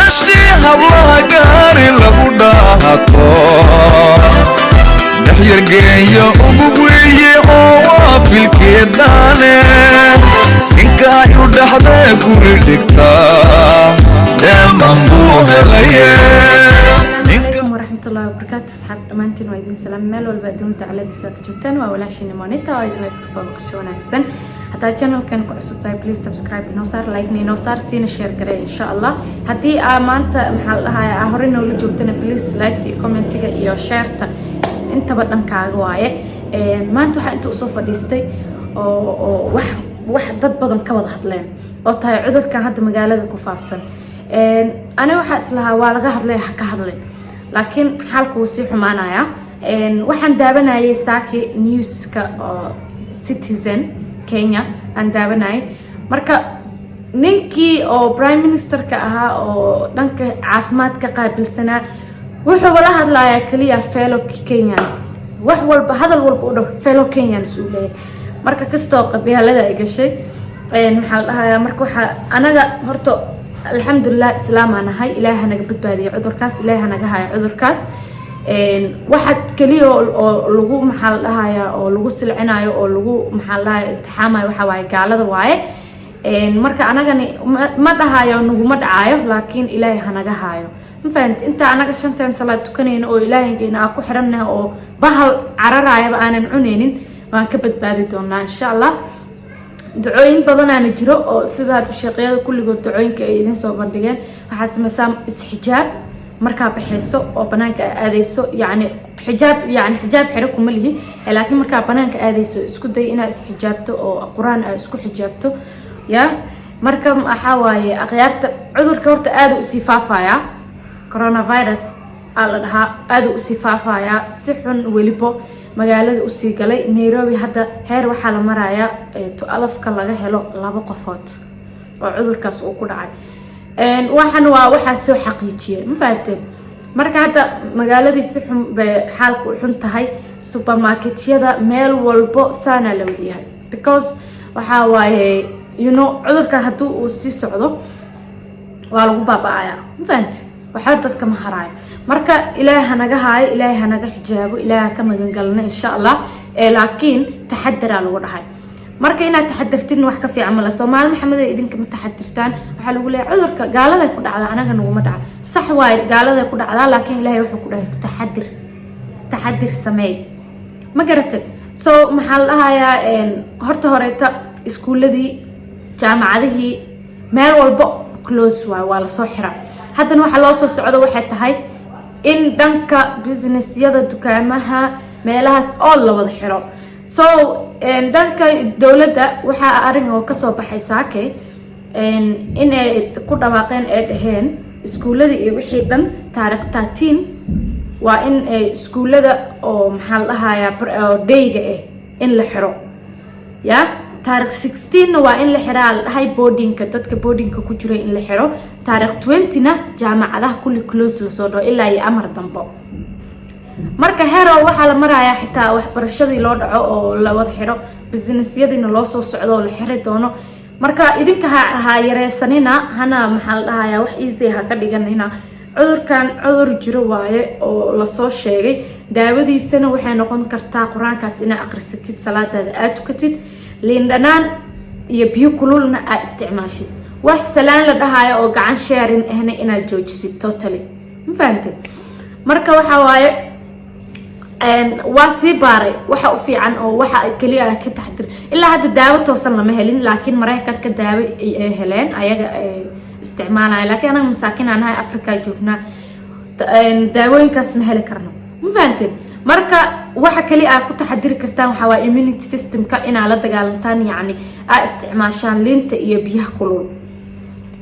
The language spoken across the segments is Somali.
Dhashii hablaha gaari lagu dhaato, dhexyargeeya ugu weeye oo waafilkeedhaane, ninka ay u dhaxdee guri dhigtaa dheeman buu helaye. Calaykum waraxmatullahi wabarakaatu. Asxaab, dhammaantiin waa idin salaam meel walba adduunka dacaladiisa ka joogtaan. Waa walaashiina Monita oo idinla iska soo noqosho wanaagsan. Haddaad channelkan ku cusub tahay, please subscribe inoo saar, like inoo saar, siina share garee insha Allah. Haddii aa maanta, maxaa la dhahayaa, aa hore noola joogtana, please like iyo commentiga iyo shareta intaba dhankaaga waaye. Maanta waxaa inta usoo fadhiistay oo wax dad badan ka wada hadleen oo tahay cudurkan hadda magaalada ku faafsan. Aniga waxaa islahaa waa laga hadlay, ha ka hadlay, laakiin xaalku wuu sii xumaanayaa. Waxaan daawanayay saaki newska oo Citizen Kenya aan daawanayay. Marka ninkii oo prime ministerka ahaa oo dhanka caafimaadka qaabilsanaa wuxuuba la hadlayaa keliya fellow Kenyans. Wax walba, hadal walba u dhow "fellow Kenyans" uu leeyahay. Marka kastoo qabyaalada ay gashay, maxaa la dhahayaa, marka waxaa anaga horta alxamdulilah islaamaa nahay. Ilaaha naga badbaadiya cudurkaas, ilaaha naga haya cudurkaas. Waxa keliya oo lagu, maxaa la dhahayaa, oo lagu silcinayo oo lagu, maxaa la dhahaya, imtixaamayo waxaa waaye gaalada waaye. Marka anagani ma dhahayo naguma dhacayo, laakiin ilaahay hanaga haayo. Ma fahamti? Inta anaga shantan salaad tukanayno oo ilaahaygeena aan ku xirannahay oo bahal cararaayaba aanan cunaynin, waan ka badbaadi doonaa insha Allah. Ducooyin badanaana jiro oo sida hadda sheeqyada kulligood ducooyinka ay idin soo bandhigeen. Waxaa sameysaa isxijaab markaa baxayso oo banaanka aadayso, yacni xijaab, yacni xijaab xiro kuma lihi, laakiin markaa banaanka aadayso isku day inaad isxijaabto oo Qur-aan aad isku xijaabto ya. Marka waxaa waaye, akhyaarta, cudurka horta aada usii faafayaa. Coronavirus aa la dhahaa, aada usii faafayaa, si xun welibo magaalada usii galay. Nairobi hadda heer waxaa la marayaa 12-ka laga helo laba qofood oo cudurkaas uu ku dhacay. Waxan waa waxaa soo xaqiijiyay, ma fahanteen? Marka hadda magaaladii si xun bay xaalku u xun tahay. Supermarketyada meel walbo saanaa la wadayahay, because waxaa waaye, cudurkan haddii uu sii socdo waa lagu baaba-ayaa. Ma fahanti? Waxba dadka ma haraayo. Marka Ilaahay hanaga haayo, Ilaahay hanaga xijaabo, Ilaahay ha ka magangalno insha Allah. Laakiin taxadaraa lagu dhahay. Marka inaad taxadartidna wax ka fiican male. Soomaali Maxamed, idinka ma taxadirtaan. Waxaa lagu leeyahay cudurka gaaladay ku dhacdaa, anaga naguma dhaca. Sax waaye, gaaladay ku dhacdaa, laakiin Ilaahay wuxuu ku dhahay taxadir, taxadir sameey. Ma garatid? So maxaa la dhahayaa, horta horeeta iskuuladii, jaamacadihii, meel walbo close waay, waa lasoo xiraa. Haddana waxaa loo soo socdo waxay tahay in dhanka businessyada, dukaamaha, meelahaas oo la wada xiro. So dhanka dowladda waxaa arrin oo kasoo baxay saake inay ku dhawaaqeen ee dhaheen iskuullada iyo wixii dhan taarikh 13 waa in iskuullada oo, maxaa la dhahayaa, dayga ah in la xiro ya. Taarikh 16-na waa in la xiraa la dhahay boardingka, dadka boardingka ku jira in la xiro. Taarikh 20-na jaamacadaha kulli close lasoo dhaho ilaa iyo amar dambo. Marka herow waxaa la marayaa xitaa waxbarashadii loo dhaco oo la wada xiro, businessyadiina loo soo socdo oo la xiri doono. Marka idinka ha yareysanina, hana, maxaa la dhahayaa, wax easy ha ka dhiganina. Cudurkan cudur jiro waaye oo lasoo sheegay. Daawadiisana waxay noqon kartaa Qur-aankaas inaad akhrisatid, salaadaada aada tukatid, liin dhanaan iyo biyo kululna aad isticmaashid, wax salaan la dhahaayo oo gacan sharing ahna inaad joojisid totally. Ma fahamtid? Marka waxa waaye, waa sii baaray waxa u fiican oo waxa keliya ah ka taxdir. Ilaa hadda daawo toosan lama helin, laakiin Maraykanka daawo ay heleen, ayaga ay isticmaalaya. Laakiin anaga masaakiin aan nahay, Africa joognaa, daawooyinkaas ma heli karno. Ma fahanteen? Marka waxa kaliya aad ku taxadiri kartaan waxaa waa immunity systemka inaad la dagaalantaan, yacni aad isticmaashaan liinta iyo biyaha kulul,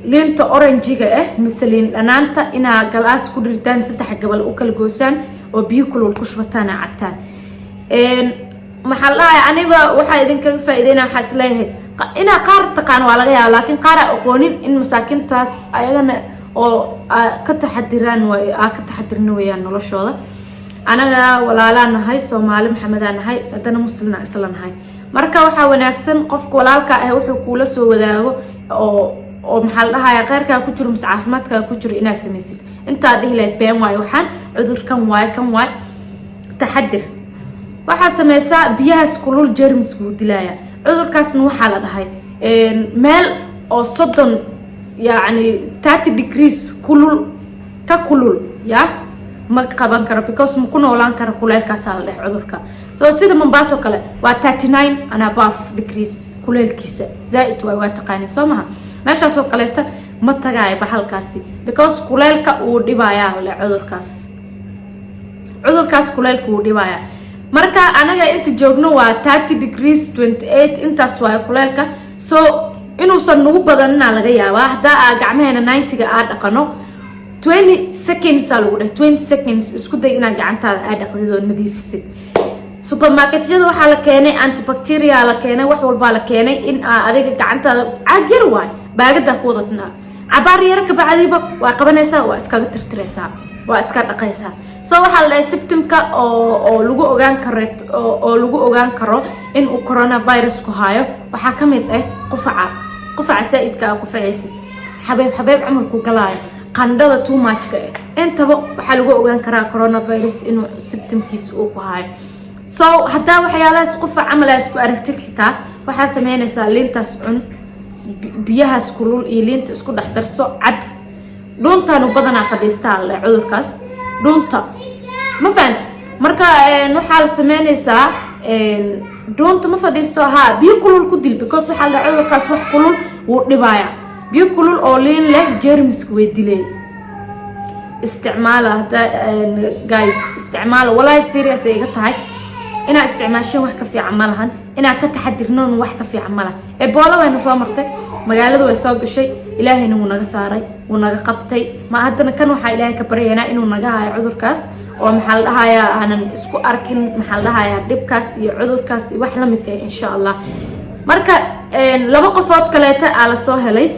liinta oranjiga ah mise liin dhanaanta inaa galaas ku dhirtaan, saddex gabal u kala goosaan oo biyo kulul ku shubataan, aa cabtaan. Maxaa la dhahay, aniga waxaa idinkaga faa'iideyna, waxaa isleeyahay inaa qaar taqaan waa laga yaaba, laakiin qaar aa aqoonin in masaakiintaas ayagana oo ka taxadiraan, aa ka taxadirna weeyaan noloshooda. Anaga walaalaa nahay, Soomaali Maxamedaa nahay, haddana Muslimna isla nahay. Marka waxaa wanaagsan qofka walaalka ah wuxuu kuula soo wadaago oo Oo maxaa la dhahayaa, kheyrkaa ku jiro mise caafimaadkaa ku jiro inaad samaysid, intaad dhihi lahayd been waayo, waxaan cudurkan waayo, kan waayo. Taxadir waxaa sameysaa. Biyahaas kulul jermiska wuu dilaaya. Cudurkaasna waxaa la dhahay meel oo 30, yacni 30 degrees kulul ka kulul ya ma qaban karo, because ma ku noolaan karo kuleelkaasaa la dheh cudurka. So sida Mombasa oo kale waa 39 and above degrees kuleelkiisa zaa-id waay, waa taqaaniin, soo maha? Meeshaasoo kaleeta ma tagaayo bahalkaasi, because kuleelka uu dhibayaa la dheh cudurkaas. Cudurkaas kuleelka wuu dhibayaa. Marka anaga inta joogno waa 30 degrees, 28, intaas waayo kuleelka. So inuusan nagu badanina laga yaabaa haddaa aa gacmaheena 90-ga aa dhaqano. 20 seconds aa lagu dheh, 20 seconds isku day inaad gacantaada aa dhaqdid oo nadiifisid. Supermarketyada waxaa la keenay antibacteria la keenay, wax walbaa la keenay in aa adiga gacantaada caag yar waay baagadaa ku wadatnaa, cabaar yar kabacdiiba waa qabanaysaa, waa iskaga tirtiraysaa, waa iska dhaqaysaa. So waxaa la dhahay symptomka oo lagu ogaan karo, oo lagu ogaan karo in uu coronavirus ku haayo waxaa ka mid ah qufaca, qufaca saa-idka aa qufacaysid, xabeeb xabeeb camalku galaayo, qandhada too muchka ah. Intaba waxaa lagu ogaan karaa coronavirus inuu symptomkiisa uu ku haayo. So haddaa waxyaalahaas qufac camal aa isku aragtid, xitaa waxaa sameynaysaa liintaas cun, biyahaas kulul iyo liinta isku dhex darso, cab. Dhuuntaanu badanaa fadhiistaa le cudurkaas dhuunta, ma fahanta? Marka waxaa la sameynaysaa, dhuunta ma fadhiisto haa, biyo kulul ku dil, because waxaa la cudurkaas wax kulul wuu dhibaaya. Biyo kulul oo liin leh jermiska way dilay. Isticmaala hadda guys, isticmaala. Walaahi serious ay iga tahay. Inaa isticmaasheen wax ka fiican ma lahan, inaa ka taxadirnoon wax ka fiican ma lahan. Ebola wayna soo martay, magaalada way soo gashay, Ilaahayna wuu naga saaray, wuu naga qabtay. Ma haddana kan waxaa Ilaahay ka baryaynaa inuu naga hayo cudurkaas, oo maxaa la dhahayaa, aanan isku arkin, maxaa la dhahayaa, dhibkaas iyo cudurkaas iyo wax la mid ah, insha Allah. Marka laba qofood kaleeta aa lasoo helay.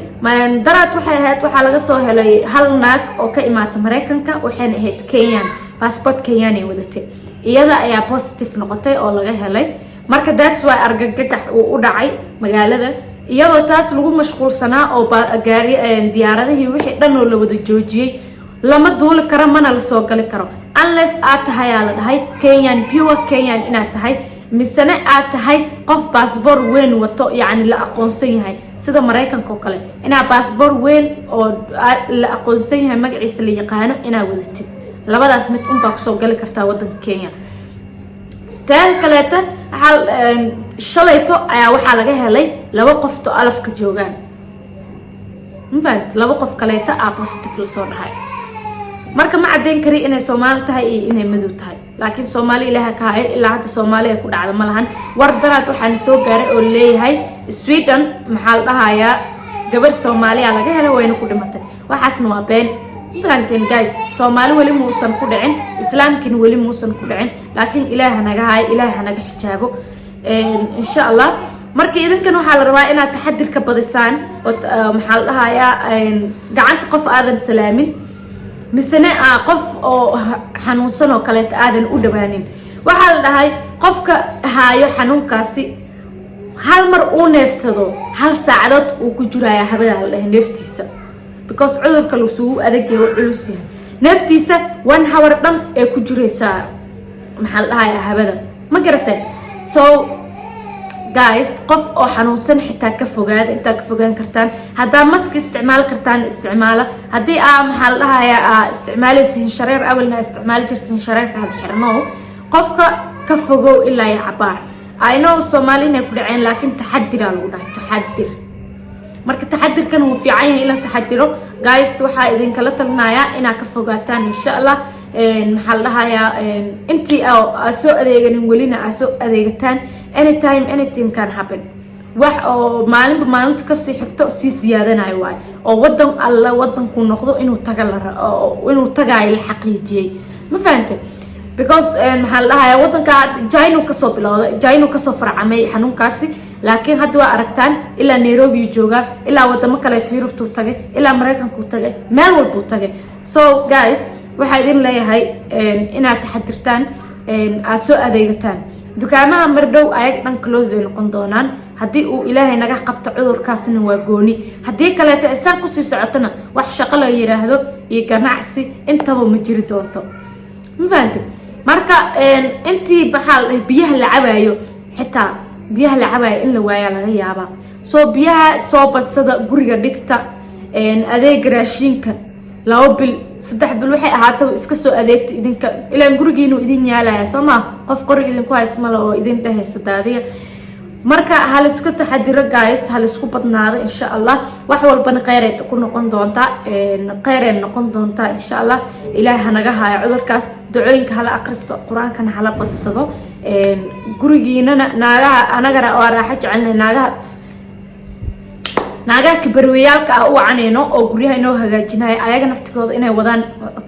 Daraad waxay ahayd, waxaa laga soo helay hal naag oo ka imaata Maraykanka, waxayna ahayd Kenyan, passport Kenyan ay wadatay. Iyada ayaa positive noqotay oo laga helay. Marka that's why argagax uu u dhacay magaalada, iyadoo taas lagu mashquulsanaa oo gaari diyaaradihii wixii dhan oo la wada joojiyey. Lama duuli karo, mana lasoo gali karo unless aad tahay, aa la dhahay, Kenyan, pure Kenyan inaad tahay, misene aad tahay qof baasboor weyn wato, yacni la aqoonsan yahay, sida Maraykanka oo kale, inaad baasboor weyn oo la aqoonsan yahay, magaciisa la yaqaano inaad wadatid. Labadaas mid unbaa kusoo gali kartaa wadanka Kenya. Teeda kaleeta, waxaa shalayto ayaa waxaa laga helay laba qofto alafka joogaan, mafahant? Laba qof kaleeta aa positive lasoo dhahay. Marka ma caddeyn kari inay Soomaali tahay iyo inay madow tahay, laakiin Soomaali Ilaaha ka hayo. Ilaa hadda Soomaaliya ku dhacda ma lahan. War daraad waxaana soo gaaray oo leeyahay Sweden, maxaa la dhahayaa, gabar Soomaaliya laga helay, wayna ku dhimatay. Waxaasna waa been, mafahanteen guys? Soomaali weli muusan ku dhicin, Islaamkiina weli muusan ku dhicin, laakiin Ilaah naga hayo, Ilaah naga xijaabo, insha Allah. Marka idinkan waxaa la rabaa inaad taxadir ka badisaan oo maxaa la dhahayaa, gacanta qof aadan salaamin, misene qof oo xanuunsan oo kaleeto aadan u dhawaanin. Waxaa la dhahay qofka haayo xanuunkaasi hal mar uu neefsado, hal saacadood uu ku jiraya hawada, la dhahay, neeftiisa, because cudurka lasugu adagyahay oo culus yahay, neeftiisa one hour dhan ee ku jiraysaa, maxaa la dhahayaa, hawada, ma garateen? So guys, qof oo xanuunsan xitaa ka fogaada intaa ka fogaan kartaan. Haddaa mask isticmaali kartaan, isticmaala. Haddii aa, maxaa la dhahayaa, aa isticmaalaysiin shareer, awalna isticmaali jirtiin shareerka, had xirno, qofka ka fogow ilaa iyo cabaar. I know Soomaali inay ku dhaceen, laakiin taxadiraa lagu dhahay, taxadir. Marka taxadirkan wuu fiican yahay in la taxadiro. Guys, waxaa idinkala talinayaa inaad ka fogaataan, insha Allah. Maxaa la dhahayaa, intii aa soo adeeganin welina aa soo adeegataan. Anytime anything can happen. Wax oo maalinba maalinta kasii xigto sii siyaadanayo waayo, oo wadan alla wadanku noqdo inuu taga la inuu tagaayo la xaqiijiyey, ma fahante? Because maxaa la dhahayaa, wadanka China kasoo bilowday, China kasoo farcamay xanuunkaasi, laakiin hadda waa aragtaan ilaa Nairobi joogaa, ilaa wadamo kaleeto Yurubtuu tagay, ilaa Maraykankuu tagay, meel walbuu tagay. So guys, waxaa idin leeyahay inaad taxadirtaan, aad soo adeegataan. Dukaamaha mardhow ayaga dhan close ay noqon doonaan haddii uu Ilaahay naga qabto cudurkaasna, waa gooni. Haddii kaleeto isaan kusii socotona, wax shaqo la yiraahdo iyo ganacsi intaba ma jiri doonto, ma fahantid? Marka intii baxaa la dhahay, biyaha la cabaayo, xitaa biyaha la cabaayo in la waayaa laga yaabaa. Soo biyaha soo badsada, guriga dhigta. Adeega raashinka 2 bil, 3 bil waxay ahaataba iska soo adeegta idinka, ilaan gurigiinu idin yaalaya, soo maa? Qof qori idinku haysmale oo idin dhehayso daadiya. Marka halisku taxadiro, guys, halisku badnaado, insha Allah. Wax walbana kheyray ku noqon doontaa, kheyray noqon doontaa, insha Allah. Ilaahay hanaga haayo cudurkaas. Ducooyinka hala akristo, Qur-aankana hala badsado. Gurigiinana naagaha, anagana waa raaxo jecelnay. Naagaha kabarweyaalka ah u wacanayno oo guryaha inoo hagaajinayo, ayaga naftigooda inay wadaan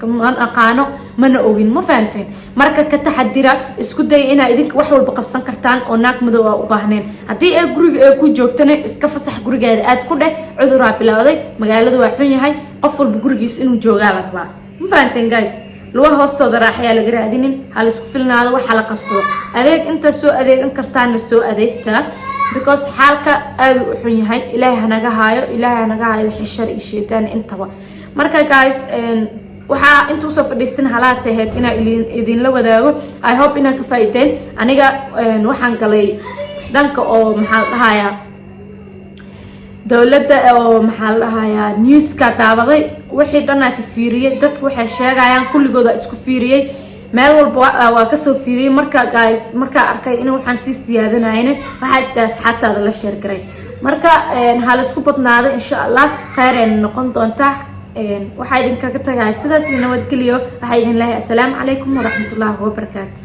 ma aqaano, mana ogin, ma fahanteen? Marka ka taxadira, isku daya inaa idinka wax walba qabsan kartaan oo naag madow aa u baahneen. Haddii ay guriga ay ku joogtana, iska fasax, gurigeeda aad ku dheh, cuduraa bilowday, magaalada waa xun yahay, qof walba gurigiis inuu joogaa la rabaa, ma fahanteen, guys? Lugaha hoostooda raaxayaa laga raadinin. Ha la isku filnaado, waxa la qabsado. Adeeg intaad soo adeegan kartaana soo adeegtaa, because xaalka aada u xun yahay. Ilaahay hanaga haayo, Ilaahay hanaga haayo wixii shar iyo shaytaan intaba. Marka guys, waxaa inta usoo fadhiistan halaas ahayd inaa idinla wadaago. I hope inaan ka faa'iideen. Aniga waxaan galay dhanka oo maxaa la dhahayaa, dowladda oo maxaa la dhahayaa, newska daawaday, wixii dhan aa fifiiriyey, dadku waxay sheegayaan kulligooda isku fiiriyey, meel walba waa kasoo fiiriyey. Marka guys, markaa arkay in waxaan sii siyaadanayna, waxaa isdhaha asxaabtaada la share garay. Marka ha laisku badnaado, insha Allah, kheyr noqon doontaa. Waxaa idinkaga tagaya sidaas iyo nabadgeliyo. Waxaa idin leeyahay assalaamu calaykum waraxmatullaahi wabarakaatu.